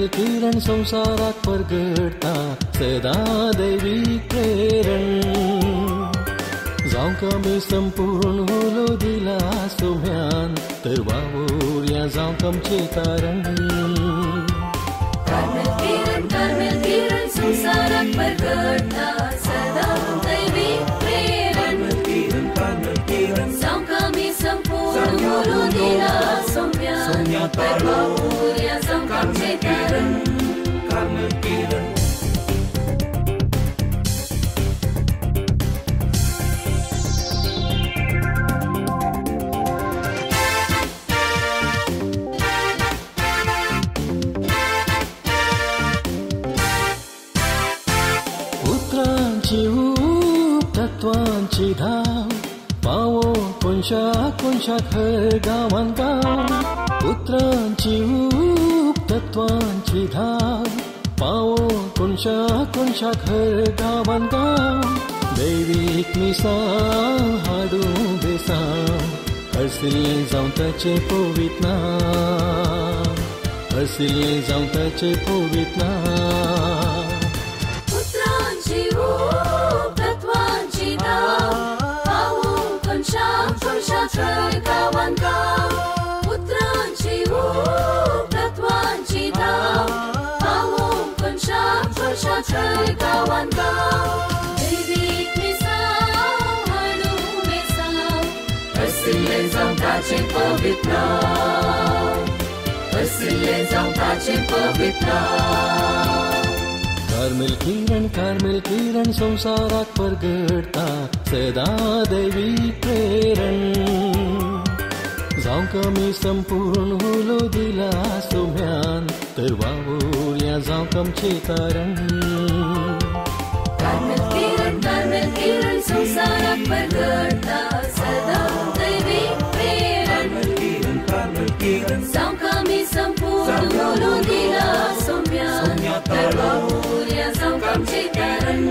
किरण संवसाराक परगटता सदां दैवीक प्रेरण. जावंक आमी संपूर्ण उलो दिला सोम्यान तर वावुरया जावंक आमचें तारण. कार्मेल किरण, कार्मेल किरण संवसाराक परगटता सदां दैवीक प्रेरण. जावंक आमी संपूर्ण उलो दिला सोम्यान तर वावुरया जावंक आमचें तारण. उतरांची ऊब तत्वांची धाव पावो कोनशा कोनशाक हर गांवान गांव. उतरांची ऊब तत्वांची धाव पावो कोनशा कोनशाक हर गांवान गांव. दैवीक मिसां हाडूं बेसांव हरसिल्लें जावं ताचें पवित्र नांव, हरसिल्लें जावं ताचें पवित्र नांव. उतरांची ऊब तत्वांची धाव पावो कोनशा कोनशाक हर गांवान गांव. उतरांची ऊब तत्वांची धाव पावो कोनशा कोनशाक हर गांवान गांव. दैवीक मिसांव हाडूं बेसांव हरसिल्लें जावं ताचें पवित्र नांव, हरसिल्लें जावं ताचें पवित्र नांव. कार्मेल किरण, कार्मेल किरण संवसाराक परगटता सदां दैवीक प्रेरण. जावंक आमी संपूर्ण उलो दिला सोम्यान तर वावुरया जावंक आमचें तारण. कार्मेल किरण, कार्मेल किरण संवसाराक परगटता सदां दैवीक प्रेरण. जावंक आमी संपूर्ण उलो दिला सोम्यान तर वावुरया जावंक आमचें तारण.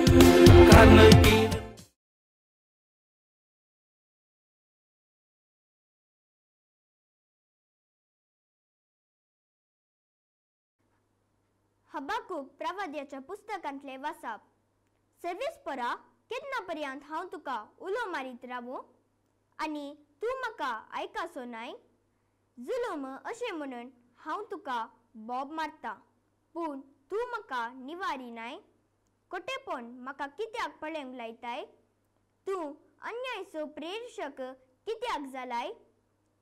हबाकूक प्रवाद्याच्या पुस्तकांतले वासाप. सर्वीस परा केन्ना पर्यंत हांव तुका उलो मारीत रावूं आनी तूं म्हाका आयकासो नाय? जुलूम अशें म्हणून हांव तुका बोब मारता, पूण तूं म्हाका निवारी नाय. कोटेपण म्हाका कित्याक पळोवंक लायताय? तूं अन्यायचो प्रेरशक कित्याक जालाय?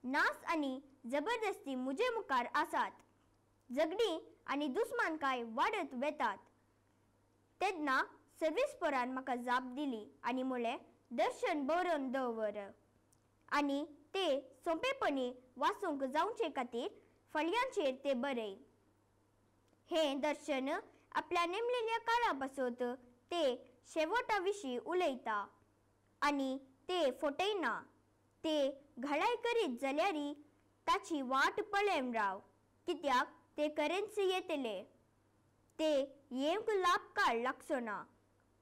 नास आनी जबरदस्ती म्हजे मुखार आसात, झगडीं आनी दुस्मानकाय वाडत वेतात. तेन्ना सर्वीसपोरान म्हाका जाप दिली आनी म्हळें, दर्शन बरोवन दवर आनी ते सोंपेपणी वाचूंक जावचे खातीर फळयांचेर ते बरय. हें दर्शन आपल्या नेमलेल्या काळा पासत ते शेवटा विशीं उलयता आनी ते फटयना. ते घाळाय करीत जाल्यार ताची वाट पळयन राव, कित्याक ते करेंच येतले. ते येवंक लाभ काळ लागचो ना.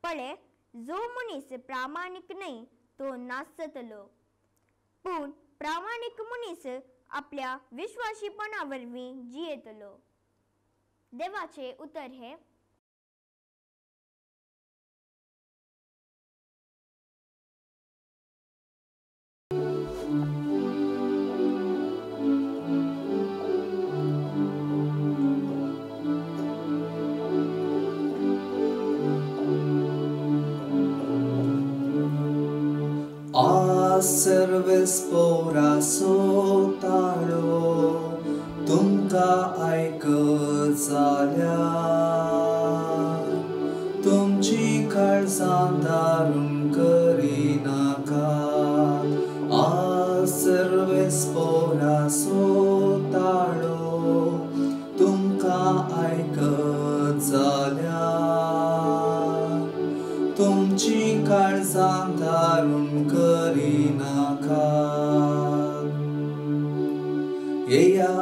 पळे, जो मनीस प्रामाणीक न्हय तो नाश जातलो, पूण प्रामाणीक मनीस आपल्या विश्वाशीपणा वरवीं जियेतलो. देवाचें उतर हें. सर्वेस पोरासो ताळो तुमकां आयकत जाल्यार तुमची काळजां दारून करिनाकात. आज सर्वेस पोरासो ताळो तुमकां आयकत जाल्यार तुमची काळजां दारून करिनाकात. येया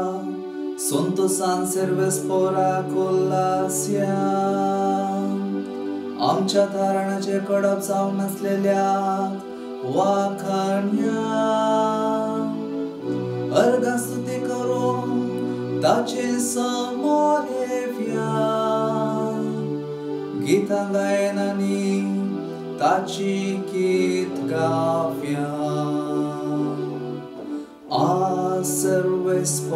संतोसान सर्वेस पोराक उल्हासया, आमच्या तारणाचे कडप जावन आसलेल्या वाखाणया. अर्घां स्तुती करून ताचे समोर येवया, गितां गायनांनी ताची गीत गावया. आ सर्वेस्पोराचो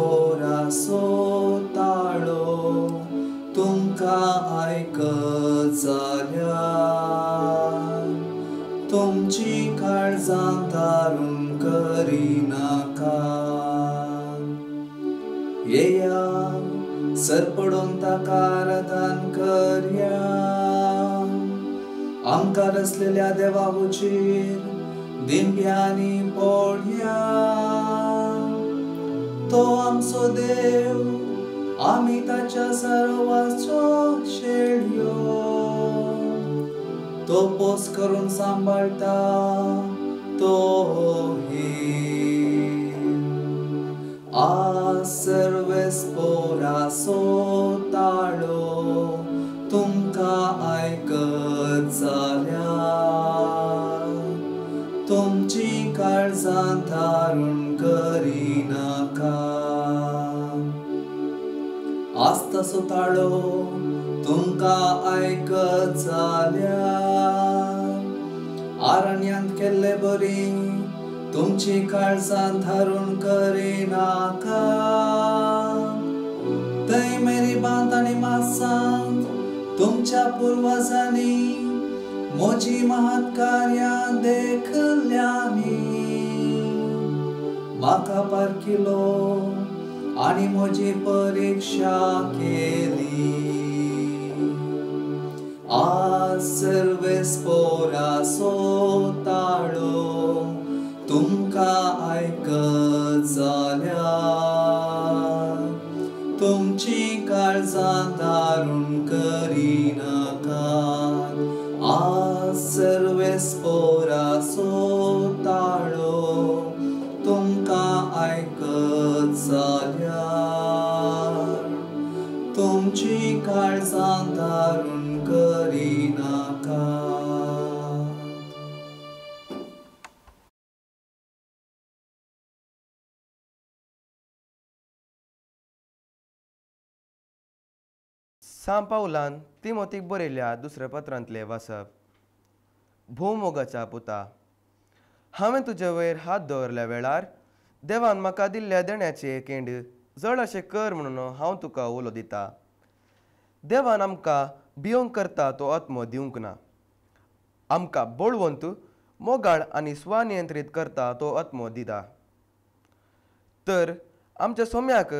ताळो तुमकां आयकत जाल्यार तुमची काळजां धारून करिनाका. येया सरपडून ताका आराधन करया, आमकां रचलेल्या देवा हुजीर दिंब्यांनी पडया. तो आमचो देव, आमी ताच्या सर्वाचो शेळयो, तो पोस करून सांबाळटा तो ही. आ सर्वेस्पोराचो ताळो तुमकां आयकत जाल्यार तुमची काळजां धारून करिनाका. आस्ताचो ताळो तुमकां आयकत जाल्यार आरण्यांत केल्ले बरी तुमची काळजां धारून करिनाका. थंय मेरीबांत आनी मासांत तुमच्या पुर्वजांनी म्हजी महत्कार्यां देखल्यांनी म्हाका पारखिलो आनी म्हजी परिक्षा केली. आज सर्वेस्पोराचो ताळो तुमकां आयकत जाल्यार तुमची काळजां धारून करिनाकात. आज सर्वेस्पोराचो ताळो तुमकां आयकत जाल्यार तुमची काळजां धारून करिनाकात. सांत पावलान तिमोतीक बरयल्या दुसऱ्या पत्रांतलें वाचप. भोव मोगाच्या पुता, हांवें तुजे वयर हात दवरल्या वेळार देवान म्हाका दिल्ल्या देण्याचें केंड जड अशें कर म्हणून हांव तुका उलो दिता. देवान आमकां भियोंक करता तो आत्मो दिवंक ना, आमकां बळवंत, मोगाळ आनी स्वनियंत्रीत करता तो आत्मो दिता. तर आमच्या सोम्याक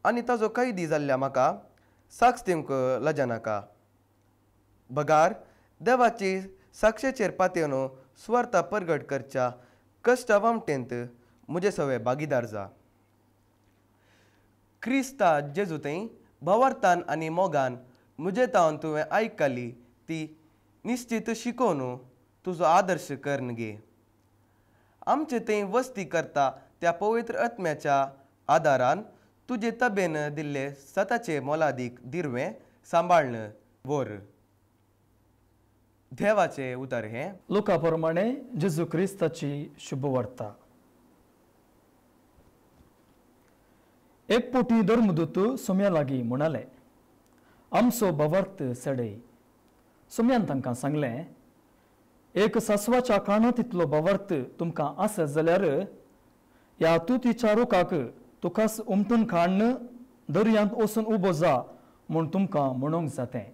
आनी ताजो कैदी जाल्ल्या म्हाका साक्ष दिवंक लजनाका. बगार देवाची साक्षेचेर पातयेवन सुवार्ता परगट करच्या कश्टा वामटेंत म्हजे सवे भागीदार जा. क्रिस्ता जेजू थंय भावार्थान आनी मोगान म्हजे तावन तुवें आयकली ती निश्चीत शिकोवन तुजो आदर्श करून घे. आमचे थंय वस्ती करता त्या पवित्र आत्म्याच्या आदारान तुजे तबेन दिल्ले सताचे मोलादीक दिरवें सांबाळ्न व्हर. देवाचें उतर हें. लोका प्रमाणे जेजू क्रिस्ताची शुभवार्ता. एक पोटी धर्मदूत सोम्या लागीं म्हणाले, आमचो भावार्थ सडय. सोम्यान तांकां सांगलें, एक सासवाच्या कानांत तितलो भावार्थ तुमकां आसत जाल्यार ह्या तुतीच्या रुखाक तुकाच उमटून काडून दर्यांत वचून उबो जा म्हूण तुमकां म्हणूंक जातें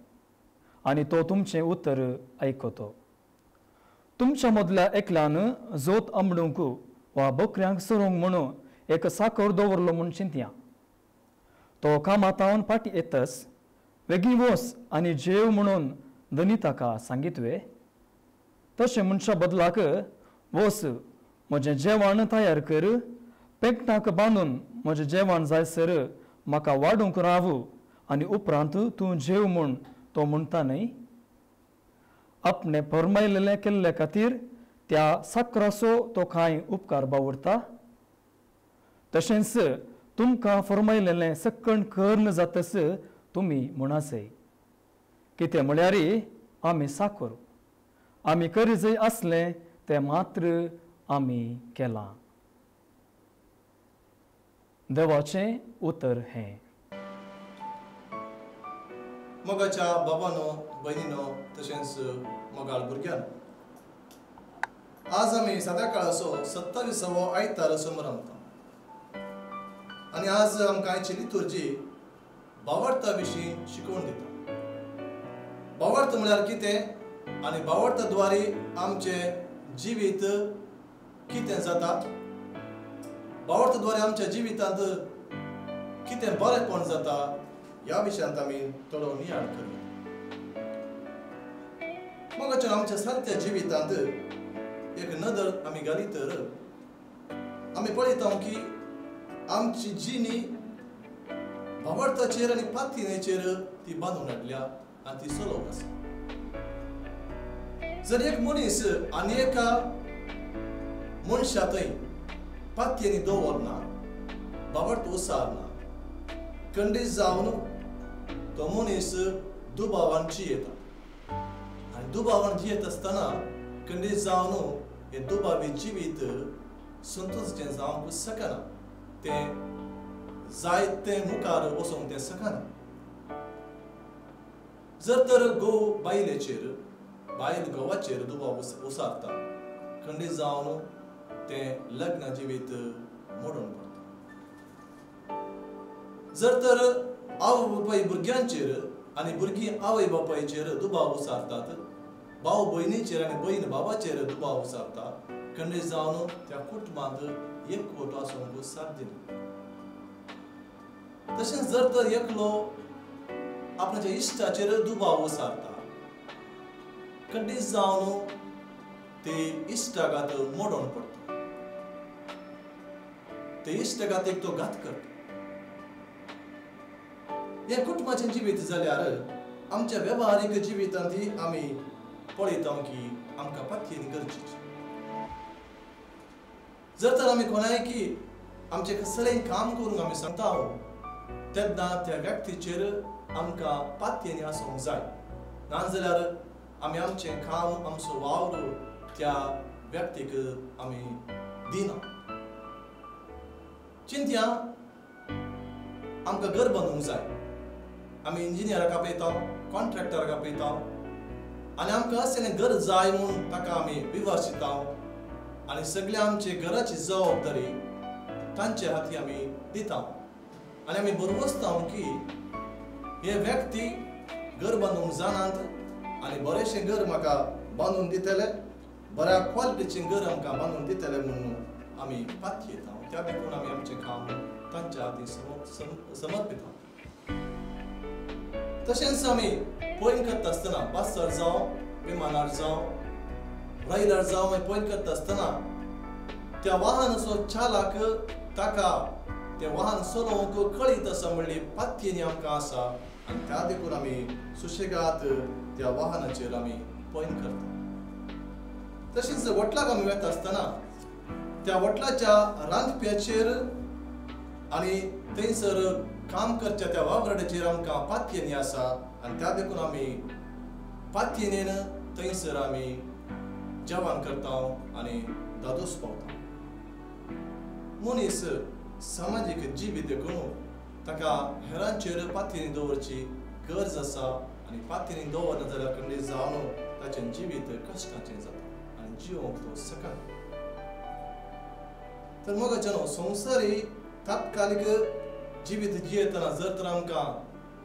आनी तो तुमचें उतर आयकतो. तुमच्या मदल्या एकल्यान जोत आंबडूंक वा बकऱ्यांक सरूंक म्हणून एक साकर दवरलो म्हूण चिंतया. तो कामातावन फाटीं येतच वेगीं वस आनी जेव म्हणून धनी ताका सांगीत वे. तशें मनशा बदलाक वस म्हजें जेवण तयार कर, पेकटाक बांदून म्हजें जेवण जायसर म्हाका वाडूंक राव आनी उपरांत तूं जेव म्हूण तो म्हणटा न्हय. आपणें फर्मायलेलें केल्ले खातीर त्या साकराचो तो कांय उपकार बावुरता. तशेंच तुमकां फर्मायलेलें सक्कण कर्ण जातच तुमी म्हणासय, कितें म्हळ्यार आमी साकर, आमी करी जंय आसलें तें मात्र आमी केलां. देवाचें उतर हें. मोगाच्या बाबानो भयणीनो तशेंच मोगाळ भुरग्यान आज आमी साद्या काळाचो 27वो आयतार समरमता आनी आज आमकां आयची लितुर्जी भावार्था विशीं शिकोवन दिता। भावार्थ म्हळ्यार कितें आनी भावार्था द्वारे आमचें जिवीत कितें जाता, भावार्था द्वारे आमच्या जिवितांत कितें बरेंपण जाता ह्या विशयांत आमी थोडो नियाळ करुया। मगाच्यान आमच्या सारक्या जिवितांत एक नदर आमी घाली तर आमी पळयता की आमची जिणी भावार्थाचेर आनी पातयेचेर ती बांदून हाडल्या आनी ती चलोवन आसा। जर एक मनीस आनी एका मनशा थंय पातयेनी दवरना, भावार्थ उसारना, खंडीत जावन तो मनीस दुबावान जियेता आनी दुबावान जियेत आसतना खंडीत जावन हें दुबावी जिवीत संतोशचें जावंक शकना, तें जाय तें मुखार वचोंक तें शकना। जर तर घोव बायलेचेर, बायल घोवाचेर दुबाव उसारता, खंडीत जावन तें लग्न जिवीत मोडून पडटा। जर तर आवय बापाय भुरग्यांचेर आनी भुरगीं आवय बापायचेर दुबाव उसारतात, भाव भयणीचेर आनी भयण भावाचेर दुबाव उसारता, खंडीत जावन त्या कुटुंबांत एकवट आसूंक साथ दिना। तशेंच जर तर एकलो आपणाच्या इश्टाचेर दुबाव उसारता, खंडीत जावन ते इश्टागात मोडून पडटा, ते इश्टागात एक तो घात करता। हें कुटुंबाचें जिवीत जाल्यार आमच्या वेव्हारीक जिवितांत आमी पळयता की आमकां पातयेन गरजेची। जर तर आमी कोणाय की आमचें कसलेंय काम करूंक आमी सांगता तेन्ना त्या व्यक्तीचेर आमकां पातयेन आसूंक जाय, नाजाल्यार आमी आमचें काम, आमचो वावर त्या व्यक्तीक आमी दिना। चिंत्या आमकां घर बांदूंक जाय, आमी इंजिनियराक आपयता, कॉन्ट्रॅक्टराक आपयता आनी आमकां असलें घर जाय म्हूण ताका आमी विवशिता आनी सगळ्या आमचे घराची जबाबदारी तांचे हाती आमी दिता आनी आमी बरवसता की हे व्यक्ती घर बांदूंक जाणात आनी बरेंशें घर म्हाका बांदून दितले, बऱ्या क्वॉलिटीचें घर आमकां बांदून दितले म्हणून आमी पातयेता। त्या देखून आमी आमचें काम तांच्या हाती समर्पिता। तशेंच आमी पयन करता आसतना बसार जावं, विमानार जावं, रैलार जावं, मागीर पयन करता आसतना त्या वाहनाचो चालक ताका तें वाहन चलोवंक कळीत आसा म्हणली पातयेनी आमकां आसा आनी त्या देखून आमी सुशेगाद त्या वाहनाचेर आमी पयन करता। तशेंच वटलाक आमी वता आसतना त्या वटलाच्या रांदप्याचेर आनी थंयसर काम करच्या त्या वावराड्याचेर आमकां पातयेनी आसा आनी त्या देखून आमी पातयेनेन थंयसर आमी जेवण करता आनी दादोस पावता। मनीस सामाजीक जिवीत देखून ताका हेरांचेर पातयेनी दवरची गरज आसा आनी पातयेनी दवरना जाल्यार खंडीत जावन ताचें जिवीत कश्टाचें जाता आनी जिवोंक तो शकना। तर मोगाच्यानो संवसारी तात्कालीक जिवीत जियेतना जर तर आमकां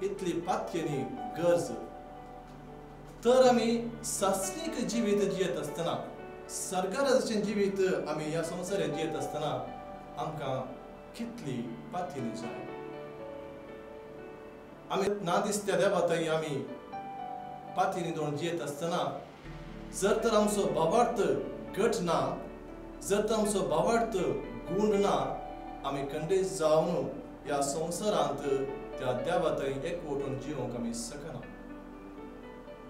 इतली पातयेनी गरज तर आमी सासणीक जिवीत जियेत आसतना, सरकाराचें जिवीत आमी ह्या संवसारांत जियेत आसतना आमकां कितली पातयेनी जाय। आमी ना दिसत्या देवा थंय आमी पातयेनी दवरून जियेत आसतना जर तर आमचो भावार्थ घट ना, जर तर आमचो भावार्थ गूण ना, आमी खंडीत जावन ह्या संवसारांत त्या देवा थंय एकवटून जिवंक आमी शकना।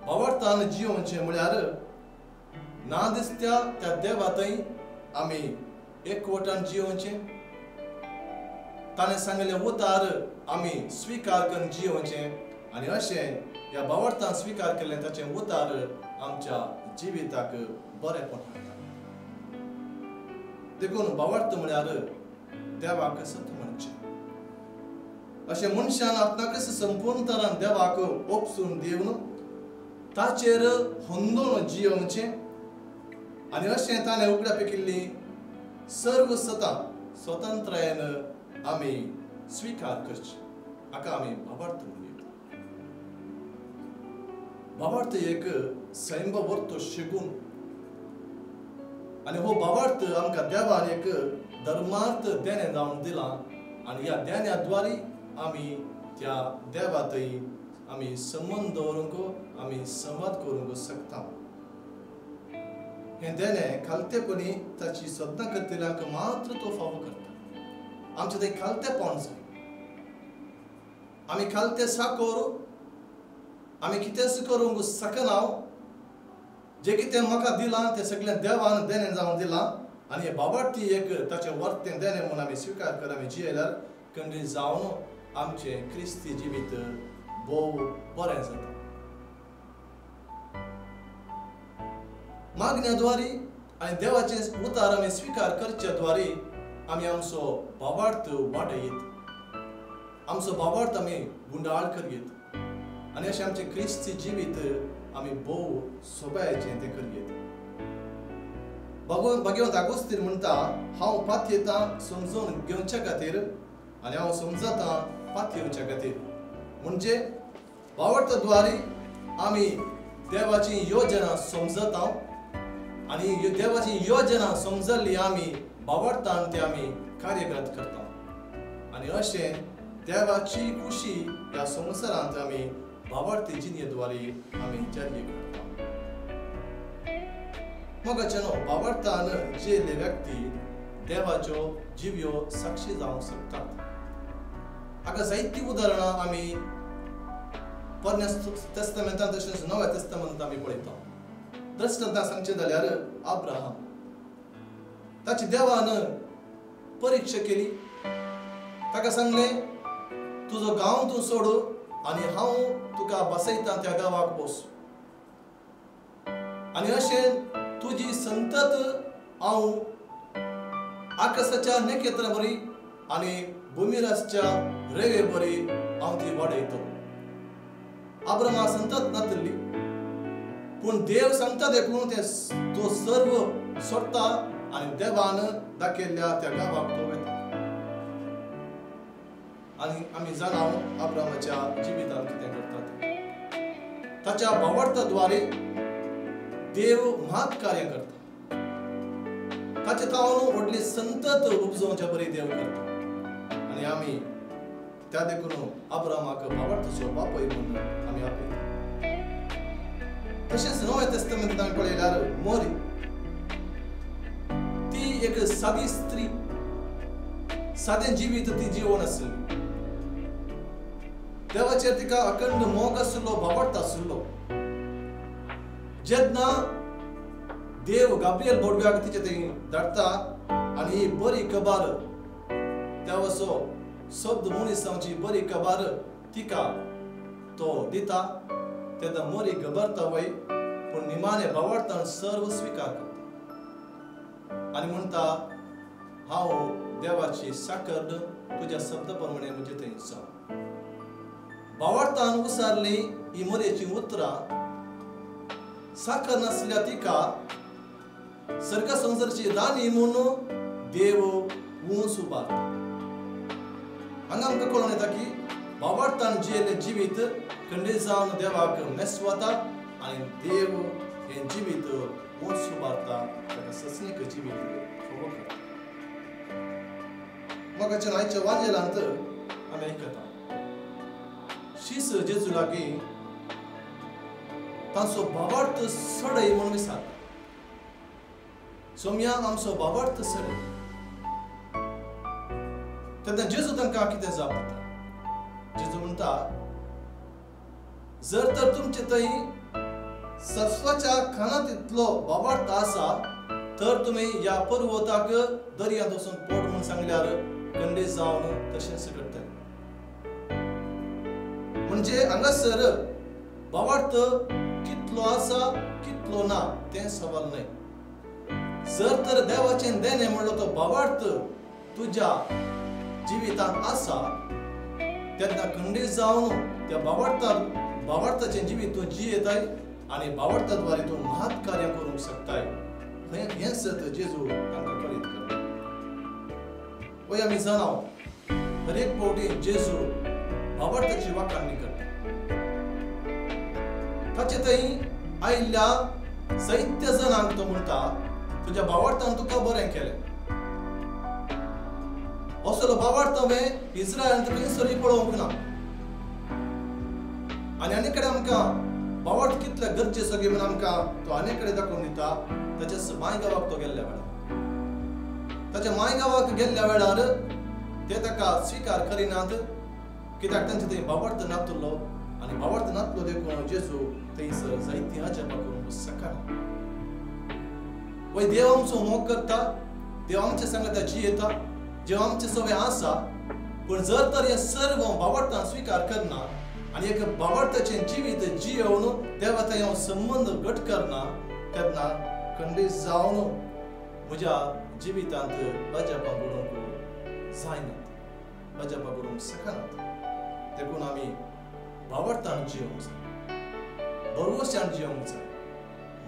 भावार्थान जिवोवचें म्हळ्यार ना दिसत्या त्या देवा थंय आमी एकवटान जिवोवचें, ताणें सांगलें उतार आमी स्विकार करून जिवोवचें आनी अशें ह्या भावार्थान स्विकार केल्लें ताचें उतार आमच्या जिविताक बरेंपण हाडटा। देखून भावार्थ म्हळ्यार देवाक सत म्हणचें। अशें मनशान आपणाकच संपूर्णतरान देवाक ओपसून दिवन ताचेर होंदोवन जियोवचें आनी अशें ताणें उगड्या पिकिल्ली सर्व सता स्वतंत्रायेन आमी स्विकार करची. हाका आमी भावार्थ म्हणुया. भावार्थ एक सैम वर्तो शिकून आनी हो भावार्थ आमकां देवान एक धर्मार्थ देणें जावन दिलां आनी ह्या देण्या द्वारी आमी त्या देवा थंय आमी संबंद दवरूंक आमी संवाद करूंक शकता. हें देणें खालतेपणी ताची सदना करतल्यांक मात्र तो फावो करता. आमचें थंय खालतेपण जाय. आमी खालते साकोर आमी कितेंच करूंक शकना. जें कितें म्हाका दिलां तें सगळें देवान देणें जावन दिलां आनी हें बाबार्थी एक ताचें वर्तें देणें म्हूण आमी स्विकार कर आमी जियेल्यार खंडीत जावन आमचें क्रिस्ती जिवीत भोव बरें जाता. मागण्या द्वारी आनी देवाचें उतार आमी स्विकार करच्या द्वारी आमी आमचो भावार्थ वाडयत, आमचो भावार्थ आमी गुंडाळ करयत आनी अशें आमचें क्रिस्ती जिवीत आमी भोव सोबायेचें तें करयत. भगवंत आगोस्तीन म्हणटा, हांव पातयेतां समजून घेवच्या खातीर आनी हांव समजतां पातयेवच्या खातीर. म्हणजे भावार्थ द्वारी आमी देवाची योजना समजता आनी देवाची योजना समजल्ली आमी भावार्थान ते आमी कार्यरत करता आनी अशें देवाची खुशी ह्या संवसारांत आमी भावार्थी जिणे द्वारे आमी जारी करता. मोगाचे न्हू भावार्थान जियेल्ले व्यक्ती देवाच्यो जिव्यो साक्षी जावंक शकतात. हाका जायतीं उदाहरणां आमी पोरण्या तेस्तामेंतांत तशेंच नव्या तेस्तामेंतांत आमी पळयता. दृश्टांतां सांगचें जाल्यार अब्राहम ताची देवान परिक्षा केली. ताका सांगलें, तुजो गांव तूं सोड आनी हांव तुका बसयतां त्या गांवाक बस आनी अशें तुजी संतत हांव आकाशाच्या नखेत्रा बरी आनी भुमिरासच्या रेवे बरी हांव ती वाडयतलो. अब्राहमा संतत नातली पूण देव सांगता देखून ते तो सर्व सोडटा आनी देवान दाखयल्ल्या त्या गांवाक तो वता. आनी आमी जाणा अब्राहमाच्या जिवितांत कितें करता तें. ताच्या भावार्थाद्वारे देव म्हात कार्य करता. ताचे तावन व्हडली संतत उपजोवच्या बरी देव करता आनी आमी त्या देखून अब्राहमाक भावार्थाचो बापूय म्हणून आमी आपयता. तशेंच नव्या तेस्तामेंतांत आमी पळयल्यार मोरी ती एक सादी स्त्री, सादें जिवीत ती जिवन आसली. देवाचेर तिका अखंड मोग आशिल्लो, भावार्थ आशिल्लो. जेन्ना देव गाब्रियल बोडव्याक तिचे थंय धाडटा आनी ही बरी खबर देवाचो शब्द मनीस जावची बरी खबर तिका तो दिता तेन्ना मोरी घबरता वय पूण निमाणे भावार्थान सर्व स्विकार करता आनी म्हणटा, हांव देवाची साकर तुज्या शब्द प्रमाणे म्हजे थंय जावं. भावार्थान उसारली ही मोरयेचीं उतरां साकर नासल्या तिका सर्ग संवसाराची राणी म्हणून देव उंच उबारता. हांगा आमकां कळोन येता की भावार्थान जियेल्लें जिवीत खंडीत जावन देवाक मेसवता आनी देव हें जिवीत उंच उबारता, ताका सचनीक जिवीत फावो करता. मोगाच्या आयच्या वांजेलांत आमी आयकता शीस जेजू लागीं तांचो भावार्थ सडय म्हणून विचारता. सोम्या आमचो भावार्थ सडय. तेन्ना जेजू तांकां कितें जाप दिता? जेजू म्हणटा, जर तर तुमचे थंय सस्वाच्या खाणांत इतलो भावार्थ आसा तर तुमी ह्या पर्वताक दर्यांत वचून पोट म्हूण सांगल्यार खंडीत जावन तशेंच करतले. म्हणजे हांगासर भावार्थ कितलो आसा कितलो ना तें सवाल न्हय. जर तर देवाचें देणें म्हणलो तो भावार्थ तुज्या जिवितांत आसा तेन्ना खंडीत जावन त्या भावार्थाचें जिवीत तूं जियेताय आनी भावार्था द्वारे तूं महत् कार्य करूंक शकताय. हें सत जेजू तांकां कळीत करता. पळय आमी जाणा हर एक फावटी जेजू भावार्थाची वाखाणणी करता. ताचे थंय आयिल्ल्या साहित्य जणांक तो म्हणटा तुज्या भावार्थान तुका बरें केलें. असलो भावार्थ हांवें इस्रायलांत खंयसरूय पळोवंक ना. आनी आनी कडेन आमकां भावार्थ कितले गरजेचो गी म्हूण आमकां तो आनी कडेन दाखोवन दिता. ताच्या मांयगांवाक तो गेल्ल्या वेळार, ताच्या मांयगांवाक गेल्ल्या वेळार ते ताका स्विकार करिनात कित्याक तांचे थंय भावार्थ नातलो आनी भावार्थ नातलो देखून जेजू थंयसर जायतीं अजापां करूंक शकना. वय देव आमचो मोग करता, देव आमच्या सांगाता जियेता, देव आमचे सगळें आसा. पूण जर तर हें सर्व भावार्थान स्विकार करना आनी एक भावार्थाचें जिवीत जियोवन देवा थंय हांव संबंद घट करना तेन्ना खंडीत जावन म्हज्या जिवितांत अजापां घडोवंक जायनात, अजापां घडोवंक शकनात. देखून आमी भावार्थान जियोवंक जाय, भरवश्यान जियोवंक जाय,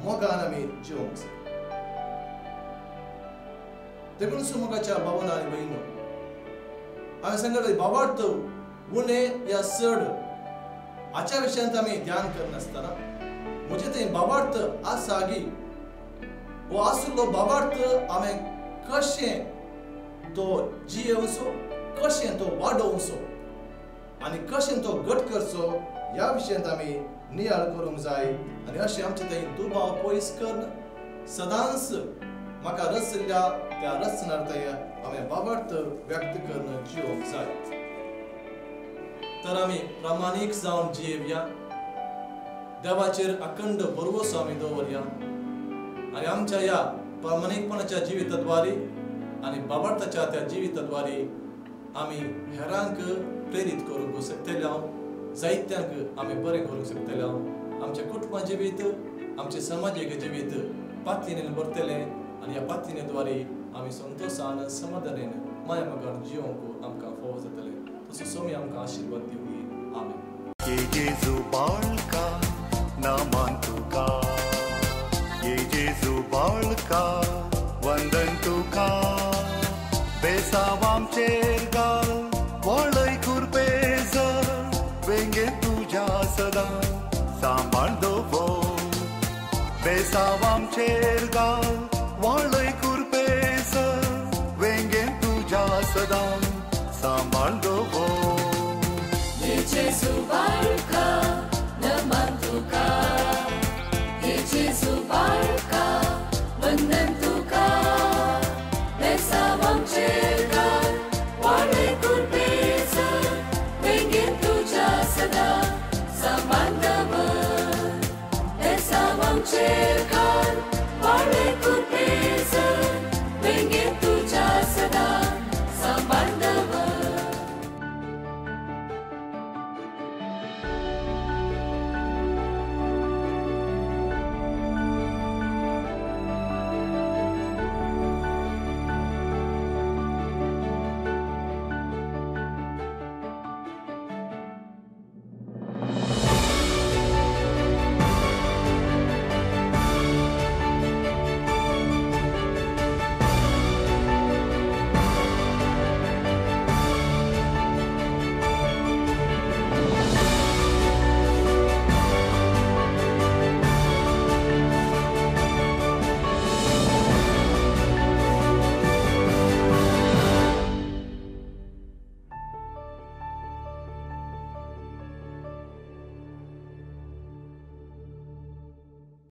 मोगान आमी जियोवंक जाय. देखून मोगाच्या भावना आनी भयणो हांवें सांगलें भावार्थ उणें या चड हाच्या विशयांत आमी ध्यान करनासतना म्हजें थंय भावार्थ आसा गी हो आशिल्लो भावार्थ हांवें कशें तो जियेवचो, कशें तो वाडोवचो आनी कशें तो घट करचो ह्या विशयांत आमी नियाळ करूंक जाय. आनी अशें आमचे थंय दुबाव पयस करून सदांच म्हाका रचल्ल्या त्या रचणार थंय हांवें भावार्थ व्यक्त करून जियोवंक जाय. तर आमी प्रामाणीक जावन जियेवया, देवाचेर अखंड भरवसो आमी दवरया आनी आमच्या ह्या प्रामाणीकपणाच्या जिविताद्वारे आनी भावार्थाच्या त्या जिविताद्वारे आमी हेरांक प्रेरीत करूंक शकतले, जायत्यांक आमी बरें करूंक शकतले. आमचें कुटुंबा जिवीत, आमचें समाजीक जिवीत पातयेन भरतलें आनी ह्या पातयेने द्वारे आमी संतोशान समाधानेन माया मोगान जियोवंक आमकां फावो जातलें. तसो स्वामी आमकां आशिर्वाद दिवंदी. आमेन. ये जेजू बाळका नमन तुका, ये जेजू बाळका वंदन तुका, बेसाव आमचेर घाल वळय कुरपेज वेंगे तुज्या सदां सांबाळ दवर, बेसाव आमचेर घाल वळय कुरपेज वेंगे तुज्या सदां सांबाळ दवर. हे जेजू बाळका नमन तुका, हे जेजू बाळका वंदन.